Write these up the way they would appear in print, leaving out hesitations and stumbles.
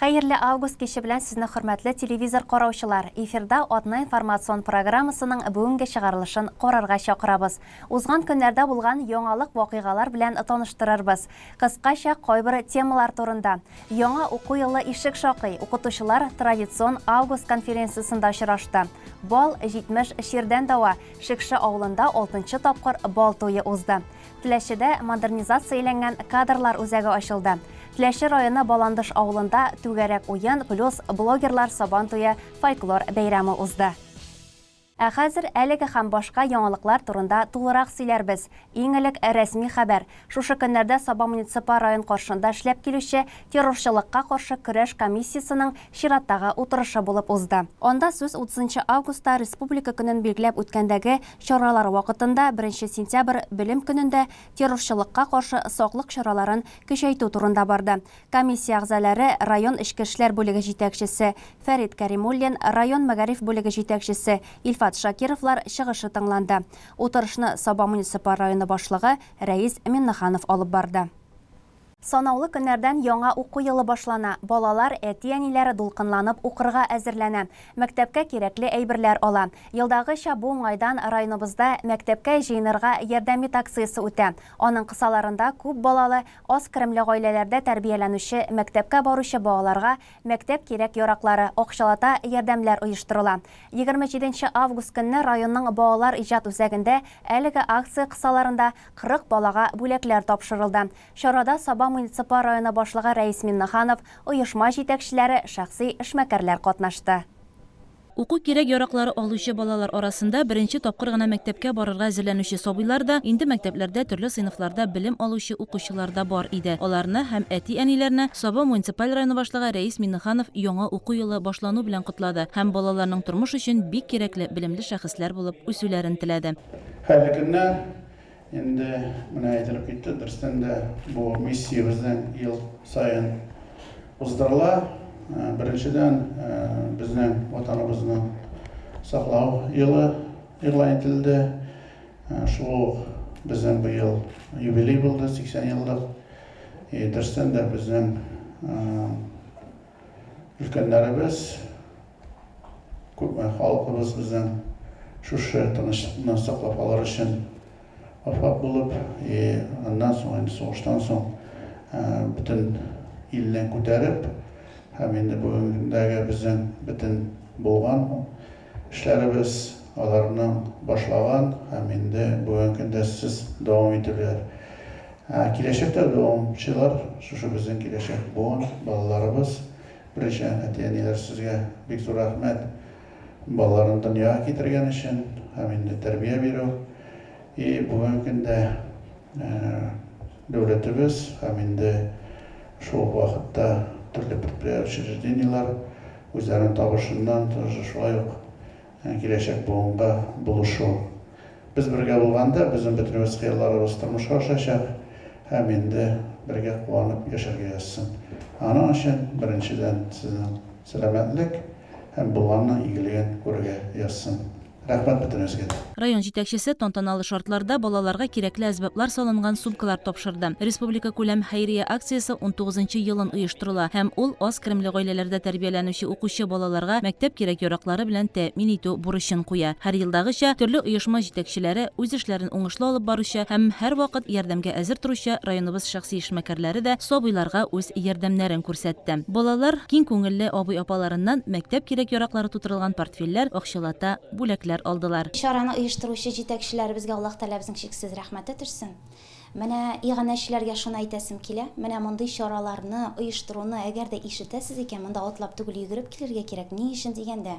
Хәерле август киче белән сезне хөрмәтле телевизор караучылар. Эфирда Атна информацион программасының бүгенге чыгарылышын карарга чакырабыз. Узган көннәрдә булган яңалык вакыйгалар белән таныштырырбыз. Кыскача кайбер темалар турында. Яңа уку елы ишек шакый. Укытучылар традицион август конференциясендә очрашты. Бал 70 чирдән дәва. Шекше авылында алтынчы тапкыр бал туе узды. Теләчедә модернизацияләнгән кадрлар үзәге ачылды. Теләче районы Баландыш авылында Түгәрәк уен плюс блогерлар Сабан туе фольклор бәйрәме узды. Ә хәзер әлеге һәм башка яңалыклар турында тулырак сөйләрбез. Иң элек рәсми хәбәр. Шушы көннәрдә Саба муниципаль район каршында эшләп килүче террорчылыкка каршы көрәш комиссиясенең чираттагы утырышы булып узды. Анда сүз утызынчы августта Республика көнен билгеләп үткәндәге Чаралар вакытында беренче сентябрь Белем көнендә террорчылыкка каршы саклык чараларын көчәйтү турында барды. Комиссия әгъзалары, район эчке эшләр бүлеге җитәкчесе Фәрит Кәримуллин, район мәгариф бүлеге җитәкчесе Илфат Шакировлар чыгышы тыңланды. Утырышны Саба муниципаль районы башлыгы Рәис Миннеханов алып барды. Санаулы көннәрдән яңа уку елы башлана. Балалар, әти-әниләре дулкынланып укырга әзерләнә. Мәктәпкә кирәкле әйберләр ала. Елдагыча бу уңайдан районыбызда Мәктәпкә җыенырга ярдәм ит акциясе үтә. Аның кысаларында күп балалы, аз керемле гаиләләрдә тәрбияләнүче мәктәпкә баручы балаларга мәктәп кирәк-яраклары, акчалата ярдәмләр оештырыла. 27 нче август көнне районның Балалар иҗат үзәгендә әлеге акция кысаларында 40 балага бүләкләр тапшырылды. Чарада Саба муниципаль районы башлыгы Рәис Миннеханов, оешма җитәкчеләре, шәхси эшмәкәрләр катнашты. Уку кирәк-яраклары алучы балалар арасында беренче тапкыр гына мәктәпкә барырга әзерләнүче сабыйлар да, инде мәктәпләрдә төрле сыйныфларда белем алучы укучылар да бар иде. Аларны һәм әти-әниләрне Саба муниципаль районы башлыгы Рәис Миннеханов яңа уку елы башлану белән котлады һәм балаларның тормыш өчен бик кирәкле белемле шәхесләр булып үсүләрен теләде. Хәерле көннәр! Инде менә әйтелеп китте, дөрестән дә бу миссия безнең ел саен уздырыла. Беренчедән, безнең Ватаныбызны саклау елы игълан ителде. Шул ук безнең быел юбилей булды, 80 еллык. И дөрестән дә безнең өлкәннәребез, Күпме халкыбыз безнең шушы тынычлыкны саклап калыр өчен вафат булып, и аннан соң инде сугыштан соң бөтен илне күтәреп һәм инде бүгенге көндәге безнең бөтен булган эшләребез аларның башлаган һәм инде бүгенге көндә сез дәвам итүләр. Ә киләчәктә дәвамчылар шушы безнең киләчәк буын, балаларыбыз. Беренчедән, әти-әниләр, сезгә бик зур рәхмәт, балаларын дөньяга китергән өчен һәм инде тәрбия бирү. И бүгенге көндә дәүләтебез һәм инде шул ук вакытта төрле предприятие-учреждениеләр үзләренең табышыннан тоже шулай ук Киләчәк буынга булышу. Без бергә булганда, безнең бөтенебез хыялларыбыз тормышка ашачак һәм инде бергә куанып яшәргә язсын. Аның өчен, беренчедән, сезнең сәламәтлек һәм булганның игелеген күрергә язсын. Рәхмәт бөтенегезгә дә. Район җитәкчесе тантаналы шартларда балаларга кирәкле әсбаплар салынган сумкалар тапшырды. Республикакүләм хәйрия акциясе унтугызынчы елын оештырыла һәм ул аз керемле гаиләләрдә тәрбияләнүче укучы балаларга мәктәп кирәк-яраклары белән тәэмин итү бурычын куя. Һәр елдагыча, төрле оешма җитәкчеләре, үз эшләрен уңышлы алып баручы һәм һәрвакыт ярдәмгә әзер торучы районыбыз шәхси эшмәкәрләре дә сабыйларга үз ярдәмнәрен күрсәтте. Балалар киң күңелле абый-апаларыннан мәктәп кирәк-яраклары тутырылган портфельләр, акчалата бүләкләр алдылар. Чараны оештыручы җитәкчеләребезгә Аллаһ Тәгаләбезнең чиксез рәхмәте төшсен. Менә иганәчеләргә шуны әйтәсем килә, менә мондый чараларны оештыруны әгәр дә ишетәсез икән, монда атлап түгел, йөгереп килергә кирәк. Ни өчен дигәндә,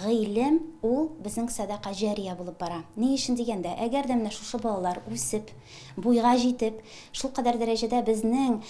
гыйлем ул безнең сәдака җәрия булып бара. Ни өчен дигәндә, әгәр дә менә шушы балалар үсеп, буйга җитеп, шулкадәр дәрәҗәдә безнең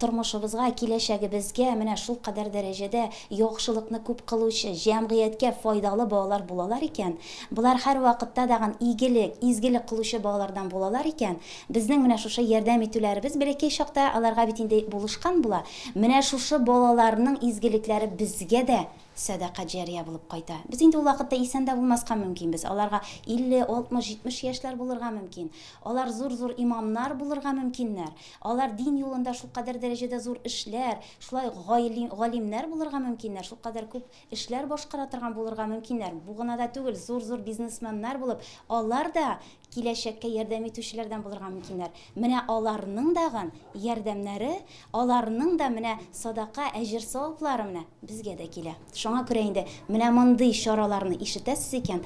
тормышыбызга, киләчәгебезгә менә шулкадәр дәрәҗәдә яхшылыкны күп кылучы, җәмгыятькә файдалы балалар булалар икән, болар һәрвакытта дагын игелек, изгелек кылучы балалардан булалар икән, безнең менә шушы ярдәм итүләребез бәләкәй чакта аларга бит инде булышкан була, менә шушы балаларның изгелекләре безгә дә. Сәдака җәрия булып кайта. Без инде ул вакытта исән дә булмаска мөмкинбез. Аларга 50, 60, 70 яшьләр булырга мөмкин. Алар зур-зур имамнар булырга мөмкиннәр. Алар дин юлында шулкадәр дәрәҗәдә зур эшләр, шулай ук галимнәр булырга мөмкиннәр, шулкадәр күп эшләр башкара торган булырга мөмкиннәр. Бу гына да түгел, зур-зур бизнесменнар булып, алар да киләчәккә ярдәм итүчеләрдән булырга мөмкиннәр. Менә аларның дагын ярдәмнәре, аларның да менә садака, әҗер-саваплары менә безгә дә килә. Шуңа күрә инде менә мондый чараларны ишетәсез икән,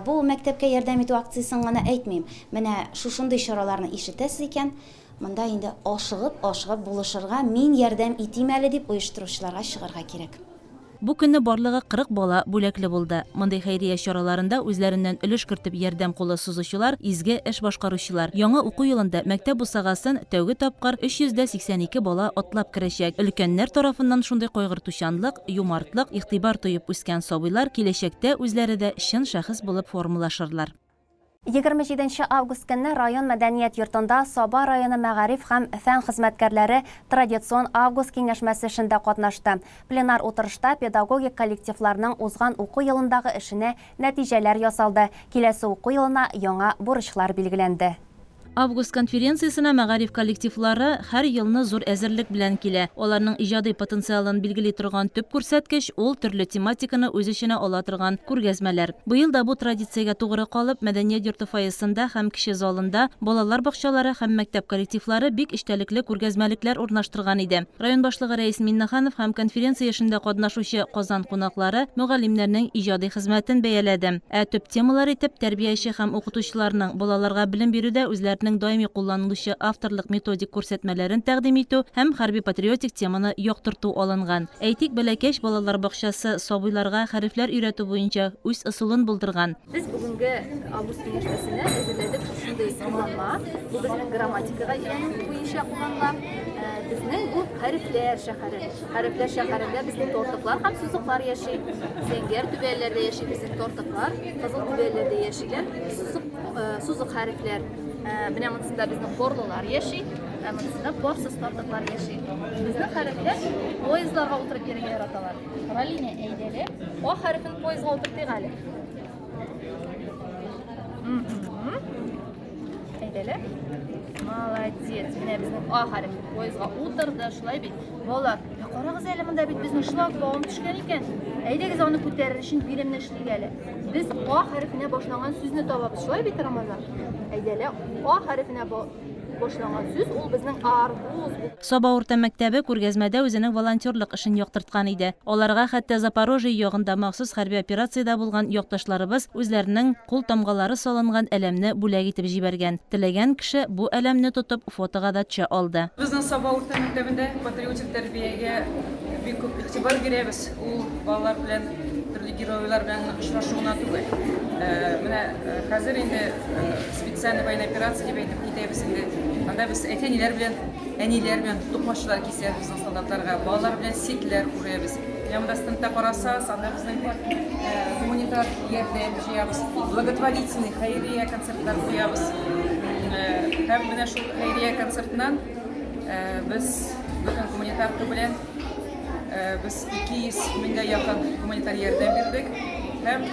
бу мәктәпкә ярдәм итү акциясен гына әйтмим, менә шушындый чараларны ишетәсез икән, монда инде ашыгып, ашыгып булышырга, мин ярдәм итим әле дип оештыручыларга чыгарга кирәк. Бу көнне барлыгы 40 бала бүләкле булды. Мондый хәйрия чараларында үзләреннән өлеш кертеп ярдәм кулы сузучылар, изге эш башкаручылар. Яңа уку елында мәктәп бусагасын тәүге тапкыр 382 бала атлап керәчәк. Өлкәннәр тарафыннан шундый кайгыртучанлык, юмартлык, игътибар тоеп үскән сабыйлар киләчәктә үзләре дә чын шәхес булып формалашырлар. 27 нче август көнне район мәдәният йортында Саба районы мәгариф һәм фән хезмәткәрләре традицион август киңәшмәсе эшендә катнашты. Пленар утырышта педагогик коллективларның узган уку елындагы эшенә нәтиҗәләр ясалды, киләсе уку елына яңа бурычлар билгеләнде. Август конференциясенә мәгариф коллективлары һәр елны зур әзерлек белән килә. Аларның иҗади потенциалын билгели торган төп күрсәткеч, ул төрле тематиканы үз эченә ала торган күргәзмәләр. Быел да бу традициягә тугры калып, Мәдәният йорты фойесында һәм кече залында балалар бакчалары һәм мәктәп коллективлары бик эчтәлекле күргәзмәлекләр урнаштырган иде. Район башлыгы Рәис Миннеханов һәм конференция эшендә катнашучы Казан кунаклары мөгаллимнәрнең иҗади хезмәтен бәяләде. Ә төп темалар итеп тәрбияче һәм укытучыларның балаларга белем бирүдә үзләренең даими кулланылучы авторлык методик күрсәтмәләрен тәкъдим итү һәм хәрби-патриотик теманы яктырту алынган. Әйтик, Бәләкәч балалар бакчасы сабыйларга хәрефләр өйрәтү буенча үз ысулын булдырган. Без бүгенге август киңәшмәсенә әзерләдек шушындый кулланма. Бу безнең грамматикага өйрәнү буенча кулланма. Э, безнең бу хәрефләр шәһәре. Хәрефләр шәһәрендә безнең тортыклар һәм сузыклар яши. Зәңгәр түбәләрдә яши безнең тортыклар, кызыл түбәләрдә яшиләр сузык, э, сузык хәрефләр. Э, менә монысында безнең порлылар яши, ә монысында порсыз тортыклар яши. Безнең хәрефләр поездларга утырып йөрергә яраталар. Ралинә, әйдәле, А хәрефен поездга утыртыйк әле. Әйдәле. Молодец. Менә безнең А хәрефе поездга утырды, шулай бит. Балалар, ә карагыз әле монда бит безнең шлагбаум төшкән икән. Әйдәгез аны күтәрер өчен биремне эшлик әле. Без А хәрефенә башланган сүзне табабыз, шулай бит, Рамазан? Әйдәле, А хәрефенә Башланган сүз ул безнең арбуз. Саба урта мәктәбе күргәзмәдә үзенең волонтерлык эшен яктырткан иде. Аларга хәтта Запорожье ягында махсус хәрби операциядә булган якташларыбыз үзләренең кул тамгалары салынган әләмне бүләк итеп җибәргән. Теләгән кеше бу әләмне тотып фотога да төшә алды. Безнең Саба урта мәктәбендә патриотик тәрбиягә бик күп игътибар бирәбез. Ул балалар белән төрле геройлар белән очрашу гына түгел. Менә хәзер инде специальная военная операция дип әйтеп китәбез инде. Анда без әти-әниләр белән, әниләр белән токмачлар кисәбез безнең солдатларга, балалар белән сетләр үрәбез. Менә монда стендта карасагыз, анда безнең гуманитар ярдәм җыябыз, благотворительный, хәйрия концертлар куябыз. Һәм менә шул хәйрия концертыннан без бөтен гуманитарка белән без 200 меңгә якын гуманитар ярдәм бирдек һәм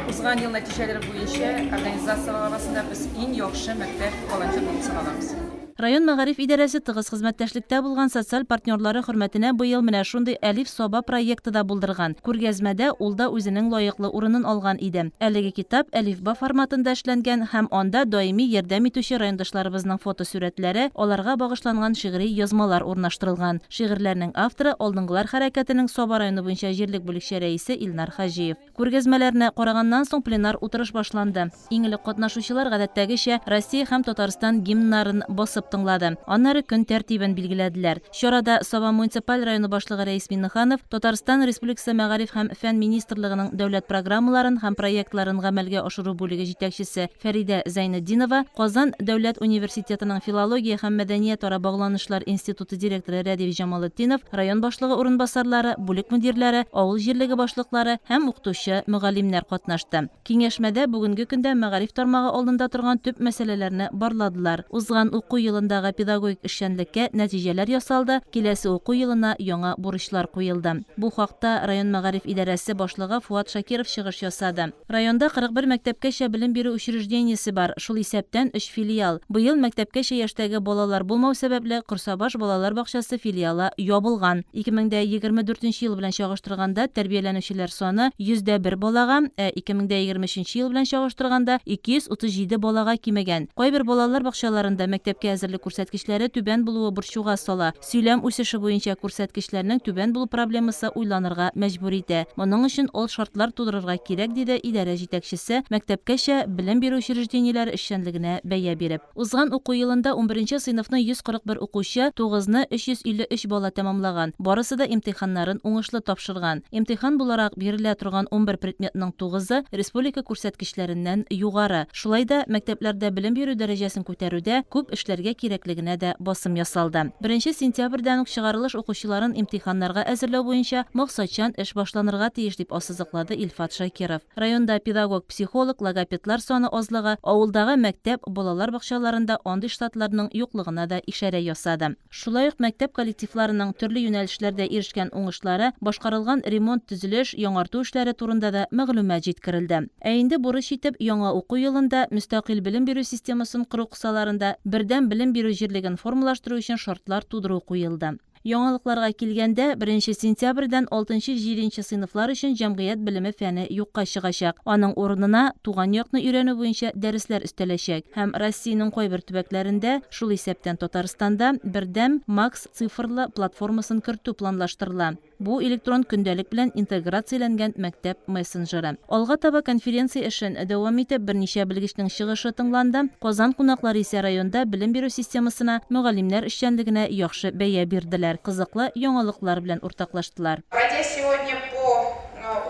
Узган ел нәтиҗәләре буенча организацияләр арасында без иң яхшы мәктәп волонтер булып саналабыз. Район мәгариф идарәсе тыгыз хезмәттәшлектә булган социаль партнерлары хөрмәтенә быел менә шундый Әлиф Саба проекты да булдырган. Күргәзмәдә ул да үзенең лаеклы урынын алган иде. Әлеге китап Әлифба форматында эшләнгән һәм анда даими ярдәм итүче райондашларыбызның фотосурәтләре, аларга багышланган шигъри язмалар урнаштырылган. Шигырьләрнең авторы, Алдынгылар хәрәкәтенең Саба районы буенча җирлек бүлекчә рәисе Илнар Хаҗиев. Күргәзмәләрне караганнан соң пленар утырыш башланды. Иң элек катнашучылар, гадәттәгечә, Россия һәм Татарстан гимннарын басып тыңлады. Аннары көн тәртибен билгеләделәр. Чарада Саба муниципаль районы башлыгы Рәис Миңнеханов, Татарстан Республикасы Мәгариф һәм фән министрлыгының дәүләт программаларын һәм проектларын гамәлгә ашыру бүлеге җитәкчесе Фәридә Зәйнетдинова, Казан дәүләт университетының филология һәм мәдәниятара багланышлар институты директоры Рәдиф Җамалетдинов, район башлыгы урынбасарлары, бүлек мөдирләре, авыл җирлеге башлыклары һәм укытучы, мөгаллимнәр катнашты. Киңәшмәдә бүгенге көндә мәгариф тармагы алдында торган төп мәсьәләләрне барладылар. Узган уку елы елындагы педагогик эшчәнлеккә нәтиҗәләр ясалды, киләсе уку елына яңа бурычлар куелды. Бу хакта район мәгариф идарәсе башлыгы Фуат Шакиров чыгыш ясады. Районда 41 мәктәпкәчә белем бирү учреждениесе бар, шул исәптән өч филиал. Быел мәктәпкәчә яшьтәге балалар булмау сәбәпле, Корсабаш балалар бакчасы филиалы ябылган. 2024 нче ел белән чагыштырганда, тәрбияләнүчеләр саны 101 балага, ә 2023 нче ел белән чагыштырганда 237 балага кимегән. Кайбер балалар бакчаларында мәктәпкә әзерлек күрсәткечләре түбән булуы борчуга сала. Сөйләм үсеше буенча күрсәткечләрнең түбән булу проблемасы уйланырга мәҗбүр итә. Моның өчен алшартлар тудырырга кирәк, диде идарә җитәкчесе, мәктәпкәчә белем бирү учреждениеләре эшчәнлегенә бәя биреп. Узган уку елында унберенче сыйныфны 141 укучы, тугызны 353 бала тәмамлаган. Барысы да имтиханнарын уңышлы тапшырган. Имтихан буларак бирелә торган унбер предметның тугызы республика күрсәткечләреннән югары. Шулай да, мәктәпләрдә белем бирү дәрәҗәсен күтәрүдә күп эшләргә кирәклегенә дә басым ясалды. Беренче сентябрьдән үк чыгарылыш укучыларын имтиханнарга әзерләү буенча максатчан эш башланырга тиеш, дип ассызыклады Илфат Шакиров. Районда педагог-психолог, логопедлар саны азлыгы, авылдагы мәктәп, балалар бакчаларында андый штатларның юклыгына да ишарә ясады. Шулай ук мәктәп коллективларының төрле юнәлешләрдә ирешкән уңышлары, башкарылган ремонт-төзелеш, яңарту эшләре турында да мәгълүмат җиткерелде. Ә инде бурыч итеп, яңа уку елында мөстәкыйль белем бирү системасын кору кысаларында бердәм белем бирү җирлеген формалаштыру өчен шартлар тудыру куелды. Яңалыкларга килгәндә, беренче сентябрьдән алтынчы-җиденче сыйныфлар өчен җәмгыять белеме фәне юкка чыгачак. Аның урынына туган якны өйрәнү буенча дәресләр өстәләчәк һәм Россиянең кайбер төбәкләрендә, шул исәптән Татарстанда, бердәм Макс цифрлы платформасын кертү планлаштырыла. Бу электрон көндәлек белән интеграцияләнгән мәктәп мессенджеры. Алга таба конференция эшен дәвам итеп, берничә белгечнең чыгышы тыңланды. Казан кунаклары исә районда белем бирү системасына, мөгаллимнәр эшчәнлегенә яхшы бәя бирделәр, кызыклы яңалыклар белән уртаклаштылар. Пройдясь сегодня по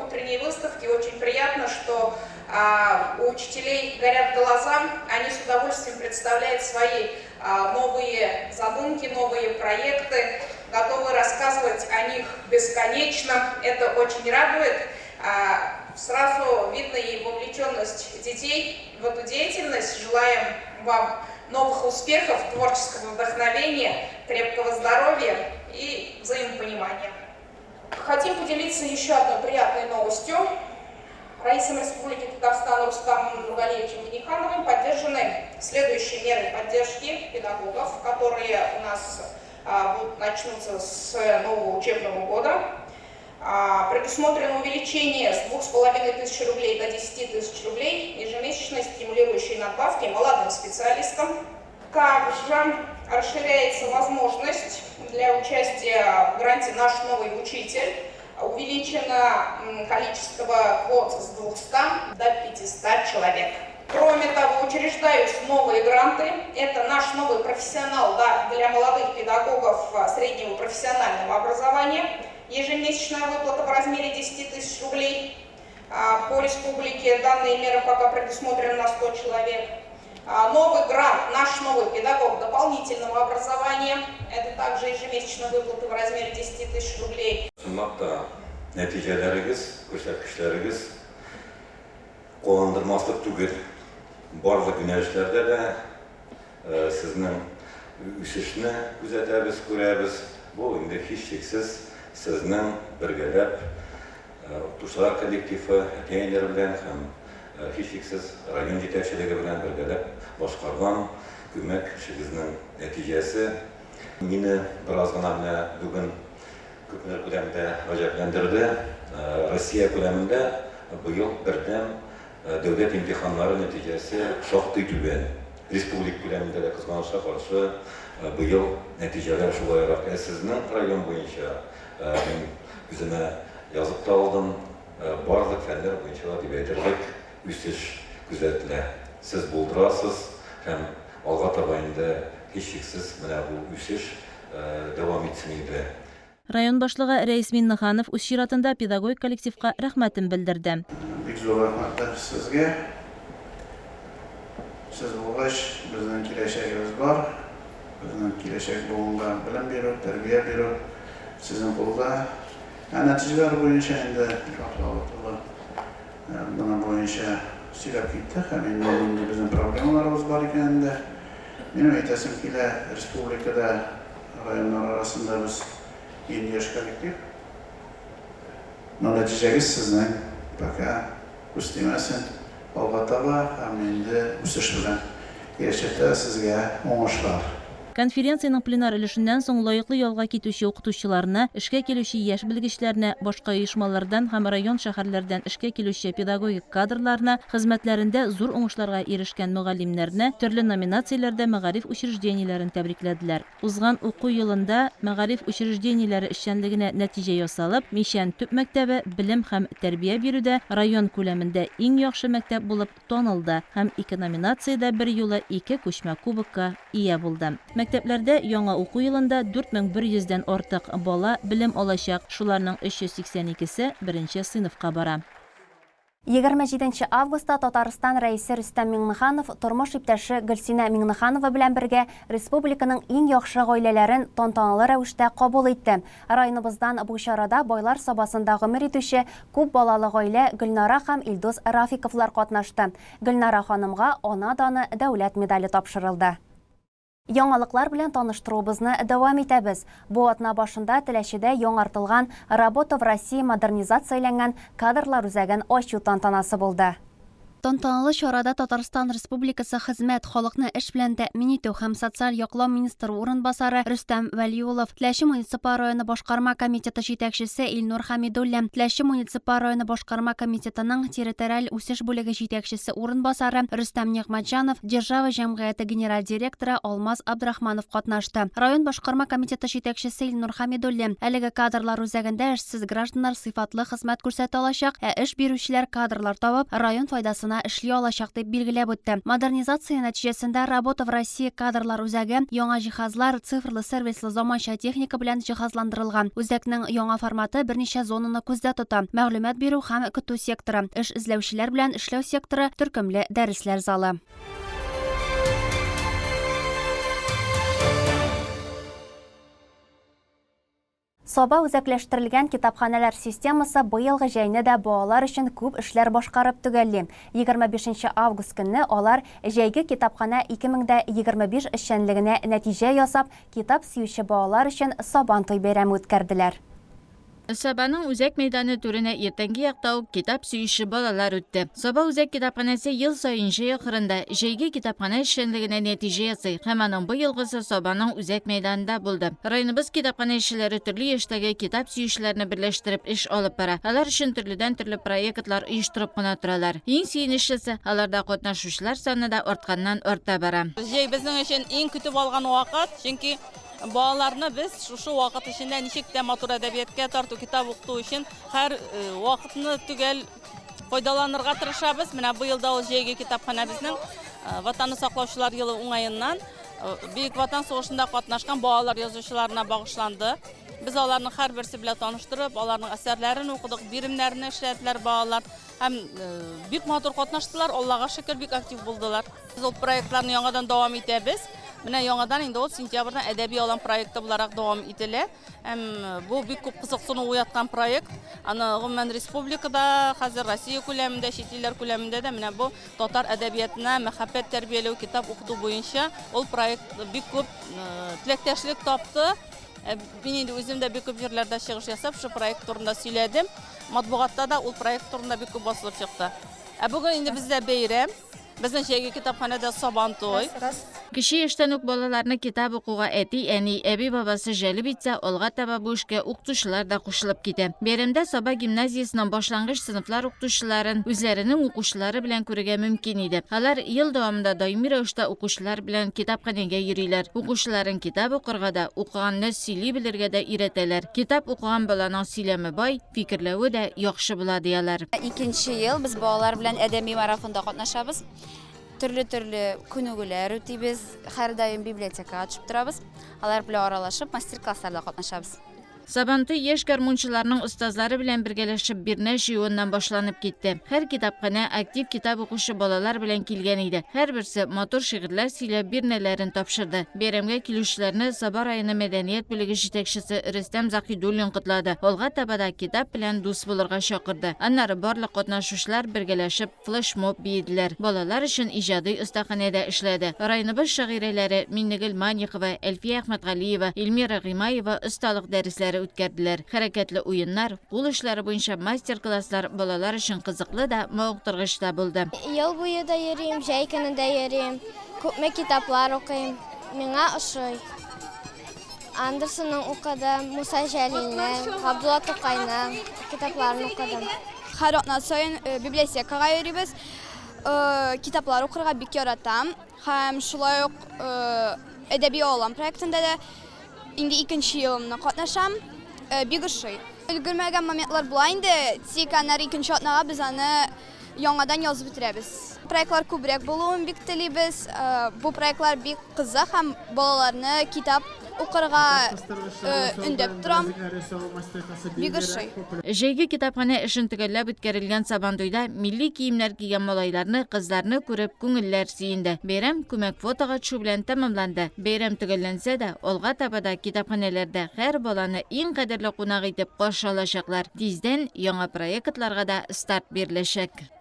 утренней выставке, очень приятно, что у учителей горят глаза, они с удовольствием представляют свои новые задумки, новые проекты, готовы рассказывать о них бесконечно. Это очень радует. Сразу видно и вовлеченность детей в эту деятельность. Желаем вам новых успехов, творческого вдохновения, крепкого здоровья и взаимопонимания. Хотим поделиться еще одной приятной новостью. Раисом Республики Татарстан Рустамом Нургалиевичем Миннихановым поддержаны следующие меры поддержки педагогов, которые у нас будут начнутся с нового учебного года. Предусмотрено увеличение с 2,5 тысяч рублей до 10 тысяч рублей ежемесячной стимулирующей надбавки молодым специалистам. Также расширяется возможность для участия в гранте «Наш новый учитель». Увеличено количество квот с 200 до 500 человек. Кроме того, учреждаются новые гранты. Это наш новый профессионал да, для молодых педагогов среднего профессионального образования. Ежемесячная выплата в размере 10 тысяч рублей. По республике данные меры пока предусмотрены на 100 человек. Новый грант «Наш новый педагог дополнительного образования». Это также ежемесячная выплата в размере 10 тысяч рублей. Чынлап та, нәтиҗәләрегез, күрсәткечләрегез куандырмаслык түгел. Барлык юнәлешләрдә дә сезнең үсешне күзәтәбез, күрәбез. Бу инде һичшиксез сезнең бергәләп укытучылар коллективы, әти-әниләр белән һәм һичшиксез район җитәкчелеге белән бергәләп башкарган күмәк эшегезнең нәтиҗәсе. Мине бераз гына менә бүген күпмедер күләмдә гаҗәпләндерде. Россия күләмендә быел бердәм дәүләт имтиханнары нәтиҗәсе шактый түбән. Республика күләмендә дә, кызганычка каршы, быел нәтиҗәләр шулайрак. Ә сезнең район буенча, мин үземә язып та алдым, барлык фәннәр буенча да дип әйтерлек үсеш күзәтелә. Сез булдырасыз һәм алга таба инде һичшиксез менә бу үсеш дәвам итсен иде. Район башлыгы Рәис Миннеханов үз чиратында педагогик коллективка рәхмәтен белдерде. Бик зур рәхмәтләр сезгә. Сез булгач, безнең киләчәгебез бар. Безнең киләчәк буынга белем бирү, тәрбия бирү сезнең кулда. Ә нәтиҗәләр буенча инде Илфак Давыт улы моның буенча сөйләп китте һәм инде нинди безнең проблемаларыбыз бар икәнен дә. Минем әйтәсем килә, республикада районнар арасында без иң яшь коллектив. Но нәтиҗәгез сезнең пока күз тимәсен, алга таба һәм инде үсеш белән киләчәктә сезгә уңышлар. Конференциянең пленар өлешеннән соң лаеклы ялга китүче укытучыларны, эшкә килүче яшь белгечләрне, башка оешмалардан һәм район-шәһәрләрдән эшкә килүче педагогик кадрларны, хезмәтләрендә зур уңышларга ирешкән мөгаллимнәрне, төрле номинацияләрдә мәгариф учреждениеләрен тәбрикләделәр. Узган уку елында мәгариф учреждениеләре эшчәнлегенә нәтиҗә ясалып, Мичән төп мәктәбе белем һәм тәрбия бирүдә район күләмендә иң яхшы мәктәп булып танылды һәм ике номинациядә берьюлы ике күчмә кубокка ия булды. Мәктәпләрдә яңа уку елында 4100 дән артык бала белем алачак, шуларның 382 се беренче сыйныфка бара. 27 нче августта Татарстан Рәисе Рөстәм Миңнеханов тормыш иптәше Гөлсинә Миңнеханова белән бергә республиканың иң яхшы гаиләләрен тантаналы рәвештә кабул итте. Районыбыздан бу чарада Байлар Сабасында гомер итүче күп балалы гаилә Гөлнара һәм Илдус Рафиковлар катнашты. Гөлнара ханымга Ана даны дәүләт медале тапшырылды. Яңалыклар белән таныштыруыбызны дәвам итәбез. Бу атна башында Теләчедә яңартылган Работа в России модернизацияләнгән кадрлар үзәген ачу тантанасы булды. Тантаналы чарада Татарстан Республикасы Хезмәт, халыкны эш белән тәэмин итү һәм социаль яклау министры урынбасары Рөстәм Вәлиуллов, Теләче муниципаль районы башкарма комитеты җитәкчесе Илнур Хәмидуллин, Теләче муниципаль районы башкарма комитетының территориаль үсеш бүлеге җитәкчесе урынбасары Рөстәм Нигъмәтҗанов, Держава җәмгыяте генераль директоры Алмаз Абдрахманов катнашты. Район башкарма комитеты җитәкчесе Илнур Хәмидуллин, әлеге кадрлар үзәгендә эшсез гражданнар сыйфатлы хезмәт күрсәтә алачак, ә эш бирүчеләр кадрлар табып, район файдасына эшли алачак, дип билгеләп үтте. Модернизация нәтиҗәсендә Работа в России кадрлар үзәге яңа җиһазлар, цифрлы сервислы заманча техника белән җиһазландырылган. Үзәкнең яңа форматы берничә зонаны күздә тота, мәгълүмат бирү һәм көтү секторы, эш эзләүчеләр белән эшләү секторы, төркемле дәресләр залы. Саба үзәкләштерелгән китапханәләр системасы быелгы җәйне дә балалар өчен күп эшләр башкарып төгәлли. 25 нче август көнне алар Җәйге китапханә 2025 эшчәнлегенә нәтиҗә ясап, китап сөюче балалар өчен Сабантуй бәйрәме үткәрделәр. Сабаның үзәк мәйданы түренә иртәнге якта ук китап сөюче балалар үтте. Саба үзәк китапханәсе ел саен җәй ахырында җәйге китапханә эшчәнлегенә нәтиҗә ясый һәм аның быелгысы Сабаның үзәк мәйданында булды. Районыбыз китапханәчеләре төрле яшьтәге китап сөючеләрне берләштереп эш алып бара. Алар өчен төрледән-төрле проектлар оештырып кына торалар. Иң сөенечлесе, аларда катнашучылар саны да артканнан-арта бара. Җәй безнең өчен иң көтеп алган вакыт, чөнки Балаларны без шушы вакыт эчендә ничек тә матур әдәбияткә тарту, китап укыту өчен һәр э, вакытны төгәл файдаланырга тырышабыз. Менә быел да ул җәйге китапханәбезнең э, Ватанны саклаучылар елы уңаеннан э, Бөек Ватан сугышында катнашкан балалар язучыларына багышланды. Без аларның һәрберсе белән таныштырып, аларның әсәрләрен укыдык, биремнәрне эшләделәр балалар. Һәм бик матур катнаштылар, Аллага шөкер, бик актив булдылар. Без ул проектларны яңадан дәвам итәбез. Менә яңадан инде ул сентябрьдән әдәби алан проекты буларак дәвам ителә. Һәм бу бик күп кызыксыну уяткан проект. Аны гомумән республикада, хәзер Россия күләмендә, чит илләр күләмендә дә менә бу татар әдәбиятына мәхәббәт тәрбияләү, китап укыту буенча ул проект бик күп теләктәшлек тапты. Мин инде үзем дә бик күп җирләрдә чыгыш ясап, шушы проект турында сөйләдем. Матбугатта да ул проект турында бик күп басылып чыкты. Ә бүген инде бездә бәйрәм. Безнең җәйге китапханәдә Сабантуй. Кече яшьтән үк балаларны китап укуга әти-әни, әби-бабасы җәлеп итсә, алга таба бу эшкә укытучылар да кушылып китә. Бәйрәмдә Саба гимназиясенең башлангыч сыйныфлар укытучыларын үзләренең укучылары белән күрергә мөмкин иде. Алар ел дәвамында даими рәвештә укучылар белән китапханәгә йөриләр. Укучыларын китап укырга да, укыганны сөйли белергә дә өйрәтәләр. Китап укыган баланың сөйләме бай, Фикерләве дә яхшы була, ди алар. Икенче ел без балалар белән әдәби марафонда катнашабыз. Төрле-төрле күнегүләр үтибез, һәрдаим библиотекага төшеп торабыз. Алар белән аралашып, мастер-классларда катнашабыз. Сабантуй яшь гармунчыларның остазлары белән бергәләшеп бирнә җыюыннан башланып китте. Һәр китапханә актив китап укучы балалар белән килгән иде. Һәрберсе матур шигырьләр сөйләп бирнәләрен тапшырды. Бәйрәмгә килүчеләрне Саба районы мәдәният бүлеге җитәкчесе Рөстәм Заһидуллин котлады, алга таба да китап белән дус булырга чакырды. Аннары барлык катнашучылар бергәләшеп флешмоб биеделәр. Балалар өчен иҗади остаханә дә эшләде. Районыбыз шагыйрәләре Миннегөл Маникова, Әлфия Әхмәтгалиева, Эльмира Гыймаева осталык дәресләре үткәрделәр. Хәрәкәтле уеннар, кул эшләре буенча мастер-класслар балалар өчен кызыклы да, мавыктыргыч та булды. Ел буе да йөрим, җәй көне дә йөрим. Күпме китаплар укыйм. Миңа ошый. Андерсенның укыдым, Муса Җәлилнең, Габдулла Тукайның китапларын укыдым. Һәр атна саен библиотекага йөрибез. Китаплар укырга бик яратам. Һәм шулай ук Әдәби алан проектында да инде икенче елымны катнашам. Бик ошый. Өлгермәгән моментлар була инде, тик аннары икенче атнага без аны яңадан язып бетерәбез. Проектлар күбрәк булуын бик телибез. Бу проектлар бик кызык һәм балаларны китап укырга өндәп тора. Бик ошый. Җәйге китапханә эшен төгәлләп үткәрелгән Сабантуйда милли киемнәр кигән малайларны, кызларны күреп, күңелләр сөенде. Бәйрәм күмәк фотога төшү белән тәмамланды. Бәйрәм төгәлләнсә дә, алга таба да китапханәләрдә һәр баланы иң кадерле кунак итеп каршы алачаклар. Тиздән яңа проектларга да старт биреләчәк.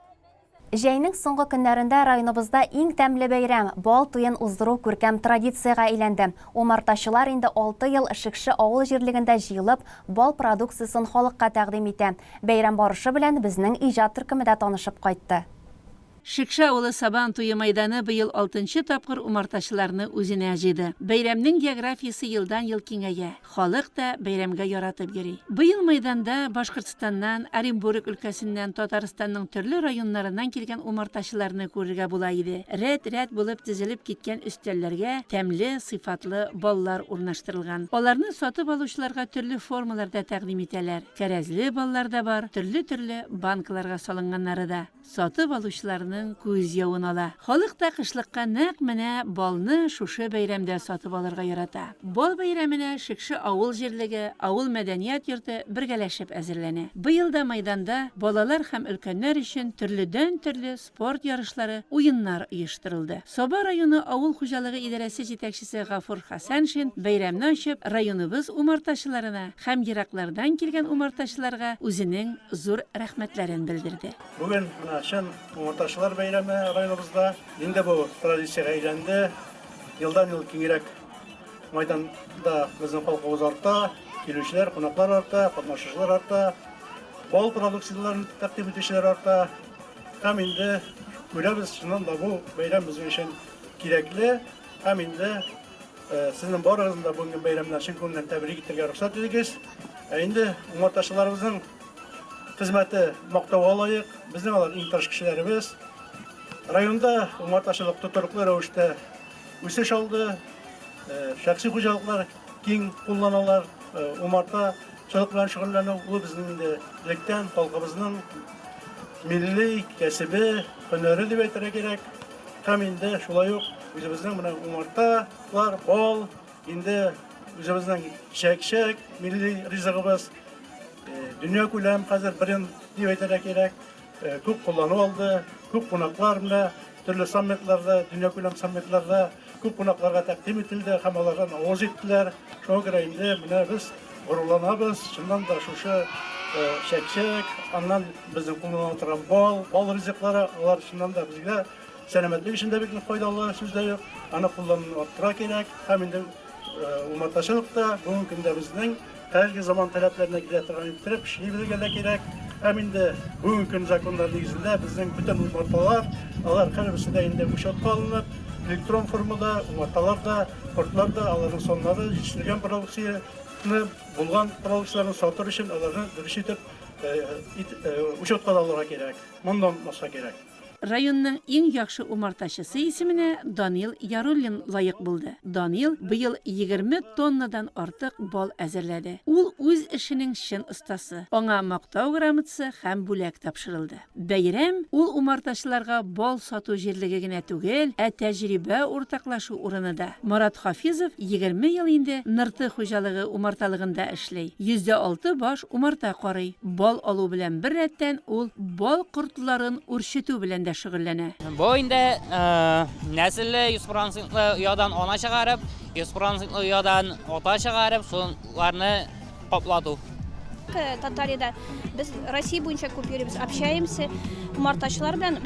Җәйнең соңгы көннәрендә районыбызда иң тәмле бәйрәм, бал туен уздыру күркәм традициягә әйләнде. Умартачылар инде алты ел Шекше авыл җирлегендә җыелып, бал продукциясен халыкка тәкъдим итә. Бәйрәм барышы белән безнең иҗат төркеме дә танышып кайтты. Шекше авылы Сабан туе мәйданы быел алтынчы тапкыр умартачыларны үзенә җыйды. Бәйрәмнең географиясе елдан-ел киңәя, халык та бәйрәмгә яратып йөри. Быел мәйданда Башкортстаннан, Оренбург өлкәсеннән, Татарстанның төрле районнарыннан килгән умартачыларны күрергә була иде. Рәт-рәт булып тезелеп киткән өстәлләргә тәмле, сыйфатлы баллар урнаштырылган. Аларны сатып алучыларга төрле формаларда тәкъдим итәләр. Кәрәзле баллар да бар, төрле-төрле банкаларга салынганнары да. Сатып алучыларның күз явын ала. Халык та кышлыкка нәкъ менә балны шушы бәйрәмдә сатып алырга ярата. Бал бәйрәменә Шекше авыл җирлеге, авыл мәдәният йорты бергәләшеп әзерләнә. Быел да мәйданда балалар һәм өлкәннәр өчен төрледән-төрле спорт ярышлары, уеннар оештырылды. Саба районы авыл хуҗалыгы идарәсе җитәкчесе Гафур Хәсәншин бәйрәмне ачып, районыбыз умартачыларына һәм ераклардан килгән умартачыларга үзенең зур рәхмәтләрен белдерде. Бүген менә чын умартачылар бәйрәме районыбызда. Инде бу традициягә әйләнде. Елдан-ел киңрәк майданда безнең халкыбыз арта, килүчеләр, кунаклар арта, катнашучылар арта, бал продукцияләрен тәкъдим итүчеләр арта. Һәм инде күрәбез, чыннан да бу бәйрәм безнең өчен кирәкле. Һәм инде сезнең барыгызны да бүгенге бәйрәм белән чын күңелдән тәбрик итәргә рөхсәт итегез. Ә инде умартачыларыбызның хезмәте мактауга лаек. Безнең алар иң тырыш кешеләребез. Районда умартачылык тотрыклы рәвештә үсеш алды. Шәхси хуҗалыклар киң кулланалар. Умартачылык белән шөгыльләнү ул безнең инде электән халкыбызның милли кәсебе, һөнәре дип әйтергә кирәк. Һәм инде шулай ук үзебезнең менә умарталар, бал, инде үзебезнең чәк-чәк милли ризыгыбыз дөнья күләм хәзер бренд дип әйтергә кирәк. Күп куллану алды, күп кунаклар менә төрле саммитларда, дөнья күләм саммитларда күп кунакларга тәкъдим ителде һәм алардан авыз иттеләр. Шуңа күрә инде менә без горурланабыз, чыннан да шушы чәк-чәк, аннан безнең кулланыла торган бал, бал ризыклары, алар чыннан да безгә сәламәтлек өчен дә бик нык файдалы, сүз дә юк. Аны куллануны арттыра кирәк. Һәм инде умартачылык та бүгенге көндә безнең хәзерге заман таләпләренә килә торган иттереп эшли белергә дә кирәк. Һәм инде бүгенге көн законнары нигезендә безнең бөтен умарталар, алар һәрберсе дә инде учетка алынып, электрон формада умарталар да, кортлар да, аларның саннары, җитештерелгән продукцияне, булган продукцияләрне сатыр өчен аларны дөрес итеп учетка да алырга кирәк. Моны да онытмаска кирәк. Районның иң яхшы умартачысы исеменә Данил Яруллин лаек булды. Данил быел 20 тоннадан артык бал әзерләде. Ул үз эшенең чын остасы. Аңа Мактау грамотасы һәм бүләк тапшырылды. Бәйрәм, ул умартачыларга бал сату җирлеге генә түгел, ә тәҗрибә уртаклашу урыны да. Марат Хафизов 20 ел инде Нырты хуҗалыгы умарталыгында эшли. 106 баш умарта карый. Бал алу белән беррәттән ул бал кортларын үрчетү белән дә шөгыльләнә. Бу инде нәселле 100 процентлы оядан ана чыгарып, 100 процентлы оядан ата чыгарып, шуларны каплату. Татариядә без Россия буенча күп йөрибез, общаемся умартачылар белән.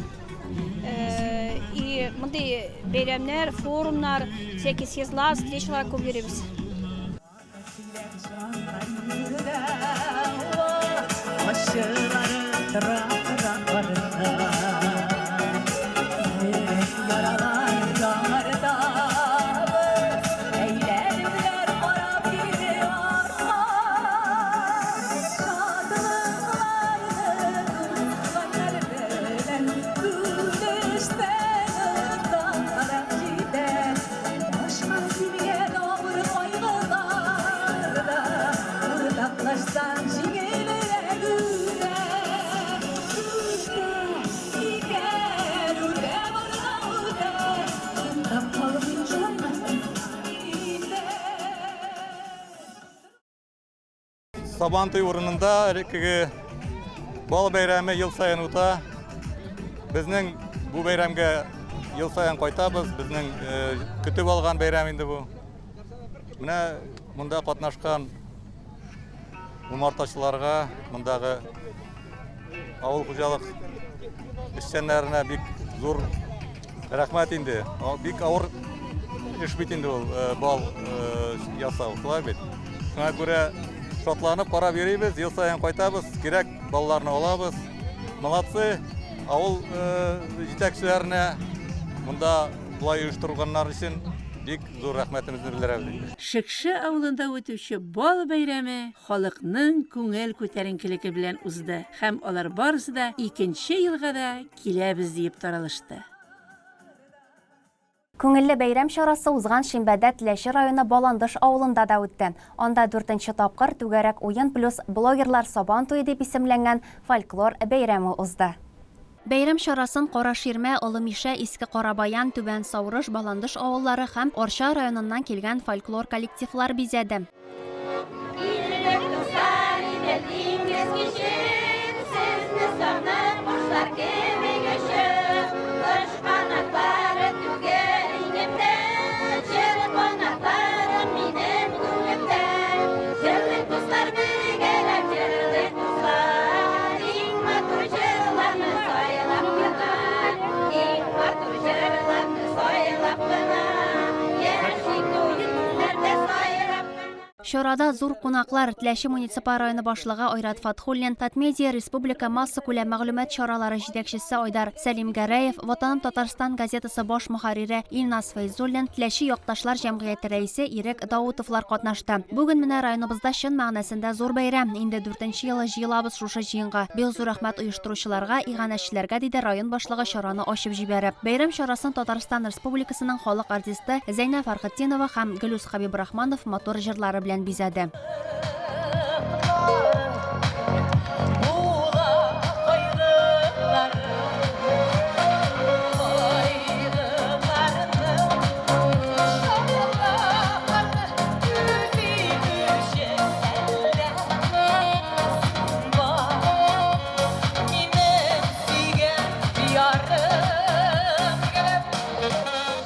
И мондый бәйрәмнәр, форумнар, всякие съездлар, встречалар күп йөрибез. Сабантуй урынында элеккеге бал бәйрәме ел саен үтә. Безнең бу бәйрәмгә ел саен кайтабыз. Безнең э, көтеп алган бәйрәм инде бу. Менә монда катнашкан умартачыларга, мондагы авыл хуҗалык эшчәннәренә бик зур рәхмәт инде. Бик авыр эш бит инде ул э, бал э, ясау, шулай бит. Шуңа күрә шатланып карап йөрибез, ел саен кайтабыз, кирәк балаларны алабыз. Молодцы, авыл э, җитәкчеләренә монда болай оештырганнар өчен бик зур рәхмәтебезне белдерәбез инде. Шекше авылында үтүче бал бәйрәме халыкның күңел күтәренкелеге белән узды һәм алар барысы да икенче елга да киләбез диеп таралышты. Күңелле бәйрәм чарасы узган шимбәдә Теләче районы Баландыш авылында да үтте. Анда дүртенче тапкыр Түгәрәк уен плюс блогерлар Сабан туе дип исемләнгән фольклор бәйрәме узды. Бәйрәм чарасын Караширмә, Олы Мишә, Иске Карабаян, Түбән Саурыш, Баландыш авыллары һәм Арча районыннан килгән фольклор коллективлар бизәде. Чарада зур кунаклар, Теләче муниципаль районы башлыгы Айрат Фатхуллин, Татмедиа республика массакүләм мәгълүмат чаралары җитәкчесе Айдар Сәлимгәрәев, Ватаным Татарстан газетасы баш мөхәррире Илназ Фәйзуллин, Теләче якташлар җәмгыяте рәисе Ирек Даутовлар катнашты. Бүген менә районыбызда чын мәгънәсендә зур бәйрәм. Инде дүртенче елы җыелабыз шушы җыенга. Бик зур рәхмәт оештыручыларга, иганәчеләргә, диде район башлыгы чараны ачып җибәреп. Бәйрәм чарасын Татарстан Республикасының халык артисты Зәйнә Фәрхетдинова һәм Гөлүс Хәбибрахманов матур җырлары белән бизәде.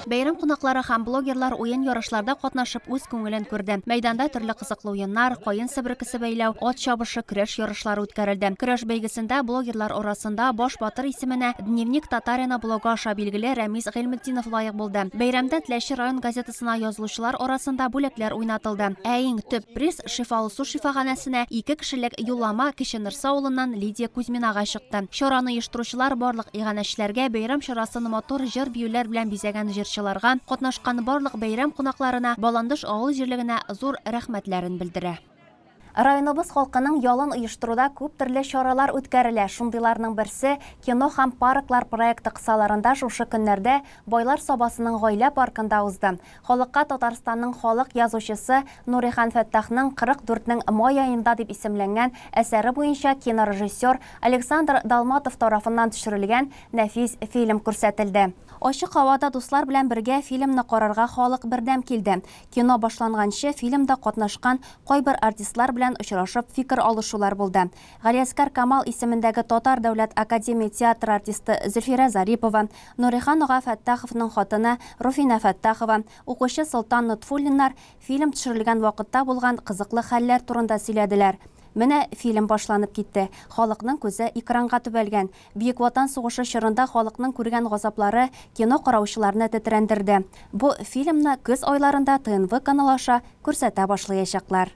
Бәйрәм кунаклары һәм блогерлар уен-ярышларда катнашып үз күңелен күрде. Мәйданда төрле кызыклы уеннар, каен себеркесе бәйләү, ат чабышы, көрәш ярышлары үткәрелде. Көрәш бәйгесендә блогерлар арасында баш батыр исеменә Дневник татарина блогы аша билгеле Рәмис Гыйльметдинов лаек булды. Бәйрәмдә Теләче район газетасына язылучылар арасында бүләкләр уйнатылды. Ә иң төп приз, Шифалы су шифаханәсенә ике кешелек юллама Кече Нырсы авылыннан Лидия Кузьминага чыкты. Чараны оештыручылар барлык иганәчеләргә, бәйрәм чарасын матур җыр-биюләр белән бизәгән җырчыларга, катнашкан барлык бәйрәм кунакларына, Баландыш авыл җирлегенә зур рәхмәтләрен белдерә. Районыбыз халкының ялын оештыруда күп төрле чаралар үткәрелә. Шундыйларның берсе, Кино һәм парклар проекты кысаларында шушы көннәрдә Байлар Сабасының Гаилә паркында узды. Халыкка Татарстанның халык язучысы Нурихан Фәттахның 44 нең май аенда дип исемләнгән әсәре буенча кинорежиссер Александр Далматов тарафыннан төшерелгән нәфис фильм күрсәтелде. Ачык һавада дуслар белән бергә фильмны карарга халык бердәм килде. Кино башланганчы фильмда катнашкан кайбер артистлар белән очрашып фикер алышулар булды. Галиәсгар Камал исемендәге Татар дәүләт академия театры артисты Зөлфирә Зарипова, Нурихан ага Фәттаховның хатыны Руфинә Фәттахова, укучы Солтан Нотфуллиннар фильм төшерелгән вакытта булган кызыклы хәлләр турында сөйләделәр. Менә фильм башланып китте. Халыкның күзе экранга төбәлгән. Бөек Ватан сугышы чорында халыкның күргән газаплары кино караучыларны тетрәндерде. Бу фильмны көз айларында ТНВ каналы аша күрсәтә башлаячаклар.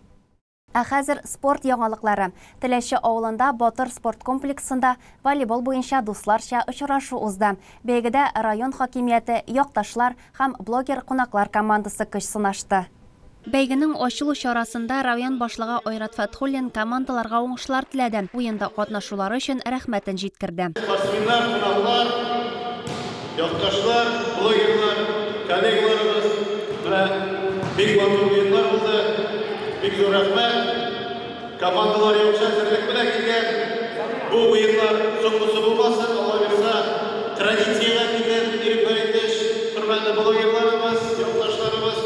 Ә хәзер спорт яңалыклары. Теләче авылында Батыр спорт комплексында волейбол буенча дусларча очрашу узды. Бәйгедә район хакимияте, якташлар һәм блогер-кунаклар командасы көч сынашты. Бәйгенең ачылу чарасында район башлыгы Айрат Фәтхуллин командаларга уңышлар теләде, уенда катнашулары өчен рәхмәтен җиткерде. Спортсменнар, кунаклар, якташлар, блогерлар, коллегаларыбыз, менә бик матур уеннар булды. Бик зур рәхмәт. Командалар яхшы әзерлек белән килгән. Бу уеннар соңгысы булмасын, Алла бирса, традициягә китеп, Ирек Фәритович, хөрмәтле блогерларыбыз, якташларыбыз,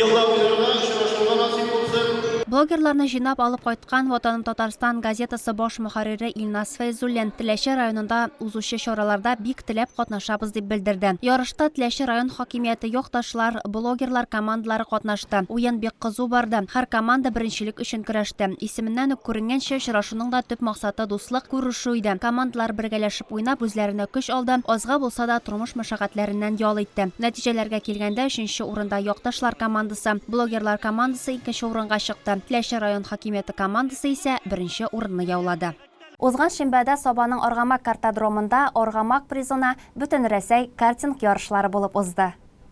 елда уйнарга, очрашырга насыйп булсын. Блогерларны җыйнап алып кайткан Ватаным Татарстан газетасы баш мөхәррире Илназ Фәйзуллин Теләче районында узучы чараларда бик теләп катнашабыз дип белдерде. Ярышта Теләче район хакимияте, якташлар, блогерлар командалары катнашты. Уен бик кызу барды. Һәр команда беренчелек өчен көрәште. Исеменнән үк күренгәнчә, очрашуның да төп максаты дуслык, күрешү иде. Командалар бергәләшеп уйнап, үзләренә көч алды, азга булса да тормыш мәшәкатьләреннән ял итте. Нәтиҗәләргә килгәндә, өченче урында Якташлар командасы, Блогерлар командасы икенче урынга чыкты. Теләче район хакимияте командасы исә беренче урынны яулады. Узган шимбәдә Сабаның Аргамак картодромында Аргамак призына Бөтенрәсәй картинг ярышлары булып узды.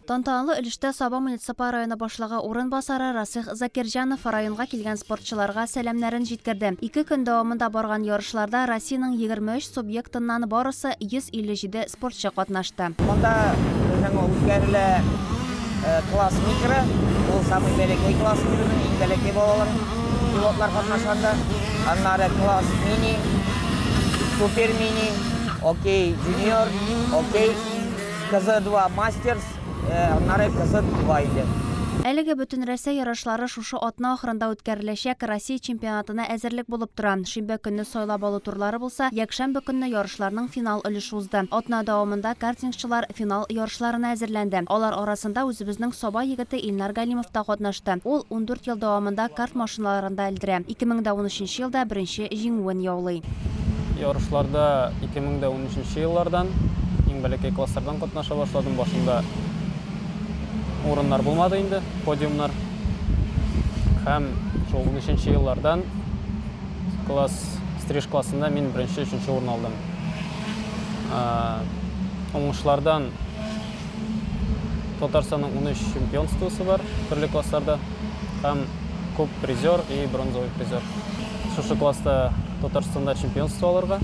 Тантаналы өлештә Саба муниципаль районы башлыгы урынбасары Расих Закирҗанов районга килгән спортчыларга сәламнәрен җиткерде. Ике көн дәвамында барган ярышларда Россиянең 23 субъектыннан барысы 157 спортчы катнашты. Монда безнең үткәрелә класс микро, ул самый бәләкәй класс инде безнең, иң бәләкәй балалар, пилотлар катнашканда. Аннары класс мини, супер мини, окей джуниор, окей. КЗ-2 Мастерс, аннары КЗ-2 инде. Әлеге Бөтенрәсәй ярышлары шушы атна ахырында үткәреләчәк Россия чемпионатына әзерлек булып тора. Шимбә көнне сайлап алу турлары булса, якшәмбе көнне ярышларның финал өлеше узды. Атна дәвамында картингчылар финал ярышларына әзерләнде. Алар арасында үзебезнең Саба егете Илнар Галимов та катнашты. Ул ундүрт ел дәвамында карт машиналарында элдерә. 2013 елда беренче җиңүен яулый. Ярышларда 2013 еллардан, иң бәләкәй класслардан катнаша башладым. Башында урыннар булмады инде, подиумнар. Һәм шул унөченче еллардан класс, стриж классында мин беренче, өченче урын алдым. Уңышлардан Татарстанның 13 чемпионствосы бар төрле классларда һәм күп призер и бронзовый призер. Шушы класста Татарстанда чемпионство алырга.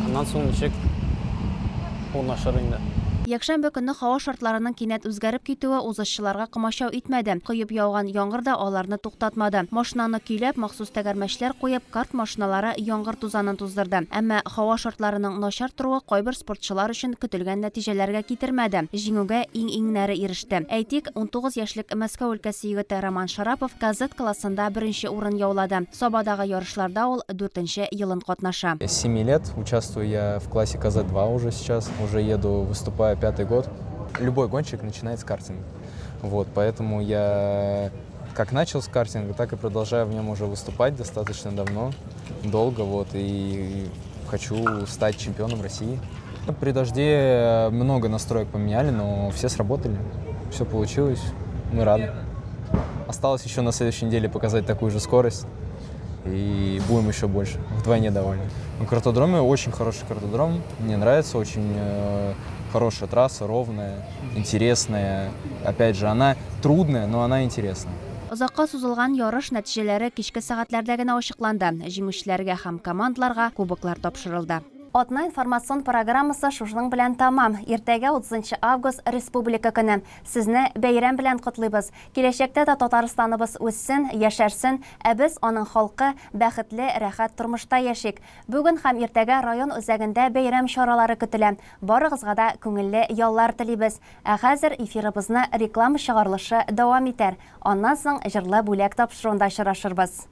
Аннан соң ничек урнашыр инде. Якшәмбе көнне һава шартларының кинәт үзгәреп китүе узышчыларга комачау итмәде. Коеп яуган яңгыр да аларны туктатмады. Машинаны көйләп, махсус тәгәрмәчләр куеп, карт машиналары яңгыр тузанын туздырды. Әмма һава шартларының начар торуы кайбер спортчылар өчен көтелгән нәтиҗәләргә китермәде, җиңүгә иң-иңнәре иреште. Әйтик, 19 яшьлек Мәскәү өлкәсе егете Роман Шарапов КЗ классында беренче урын яулады. Сабадагы ярышларда ул дүртенче елын катнаша. С семи лет участвую я в классе КЗ-2 уже сейчас, уже еду, выступаю пятый год. Любой гонщик начинает с картинга. Вот, поэтому я как начал с картинга, так и продолжаю в нем уже выступать достаточно давно, долго, вот, и хочу стать чемпионом России. При дожде много настроек поменяли, но все сработали, все получилось, мы рады. Осталось еще на следующей неделе показать такую же скорость, и будем еще больше, вдвойне довольны. На картодроме очень хороший картодром, мне нравится, очень э, хорошая трасса, ровная, интересная. Опять же, она трудная, но она интересная. Озакка сузылган ярыш нәтиҗәләре кичке сәгатьләрдә генә ачыкланды. Җиңүчеләргә һәм командаларга кубоклар тапшырылды. Атна информацион программасы шушының белән тәмам. Иртәгә 30 нчы август Республика көне. Сезне бәйрәм белән котлыйбыз. Киләчәктә дә Татарстаныбыз үссен, яшәрсен, ә без, аның халкы, бәхетле, рәхәт тормышта яшик. Бүген һәм иртәгә район үзәгендә бәйрәм чаралары көтелә. Барыгызга да күңелле яллар телибез. Ә хәзер эфирыбызны реклама чыгарылышы дәвам итәр. Аннан соң җырлы бүләк тапшыруында очрашырбыз.